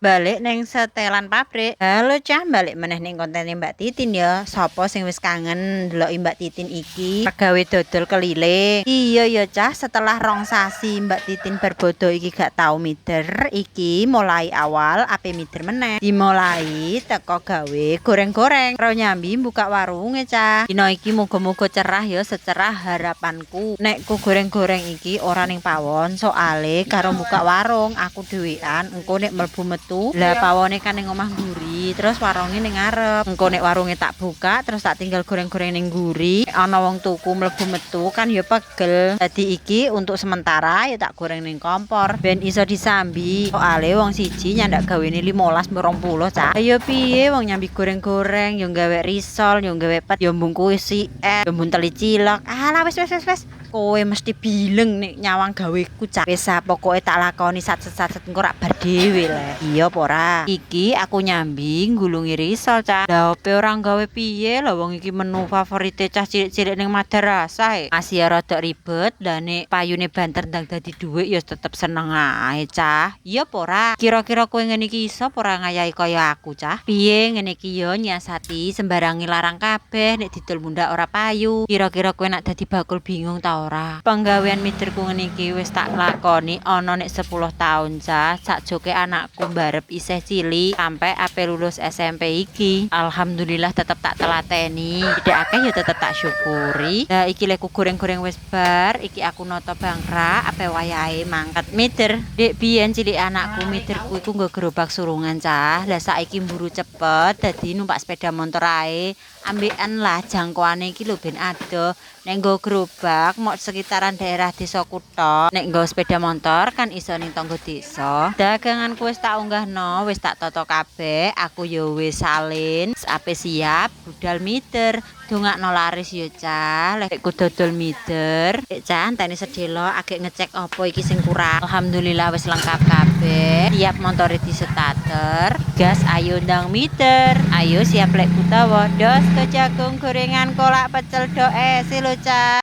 Balik neng setelan pabrik. Halo, Cah, balik meneh ning kontene Mbak Titin ya. Sapa sing wis kangen ndeloki Mbak Titin iki gawe dodol keliling? Iya ya, Cah, setelah 2 sasi Mbak Titin berbodo iki gak tau mider, iki mulai awal ape mider meneh. Dimulai teko gawe goreng-goreng. Karo nyambi buka warunge, Cah. Dina iki muga-muga cerah ya, secerah harapanku. Nek ku goreng-goreng iki ora ning pawon, soale karo buka warung aku dhewean, engko nek mlebu metu lah pawone kan ning omah mburi, terus warunge ning ngarep. Engko nek warunge tak buka, terus tak tinggal goreng-goreng ning mburi, ana wong tuku mlebu metu kan ya pegel. Dadi iki untuk sementara ya tak goreng ning kompor ben iso disambi, soale wong siji nyandak gawene 15 20, Cah. Ayo piye, wong nyambi goreng-goreng yo gawe risol, yo gawe pet, yo mbungkusi es, yo mbunteli cilok. Alah, wis wis wis wis, kowe mesti bileng nek nyawang gaweku, Cah. Wis ah, pokoke tak lakoni satset-satset, engko rak bar dhewe le. Iya apa ora? Iki aku nyambi nggulungi risol, Cah. Lah, opo ora gawe piye lah, wong iki menu favorite cah cilik-cilik ning madrasah e. Masih ya rada ribet lah, nek payune banter ndang dadi dhuwit ya tetep seneng ae, Cah. Iya apa ora? Kira-kira kowe ngene iki iso apa ora ngayahi kaya aku, Cah? Piye ngene iki yo nyiasati sembarange larang kabeh, nek didol mundak ora payu. Kira-kira kowe nek dadi bakul bingung ta ora? Penggawean miderku ngene iki wis tak lakoni ana nek 10 tahun, Cah. Sakjoke anakku mbarep isih cilik sampai ape lulus SMP iki. Alhamdulillah tetep tak telateni. Tidak akeh ya tetep tak syukuri. Lah, iki lek goreng-goreng wis bar, iki aku noto bangkrak ape wayahe mangkat mider. Dek biyen cilik anakku miderku iku nggo gerobak surungan, Cah. Lah, saiki mburu cepet dadi numpak sepeda motor ae. Ambekan lah jangkauane iki lho ben adoh. Nek nggo gerobak mok sekitaran daerah desaku tok. Nek nggo sepeda motor kan iso ning tangga desa. Daganganku wis tak unggahno, wis tak tata kabeh, aku yo wis salin, ape siap budal mider. Dongakno laris yo, Cah. Lek ku dodol mider, Cah, enteni sedelo agek ngecek apa iki sing kurang. Alhamdulillah wis lengkap kabeh. Siap montore di starter. Gas, ayo ndang mider. Ayo siap lek utawa dos ke jagung, gorengan, kolak, pecel, do es lho, Cah.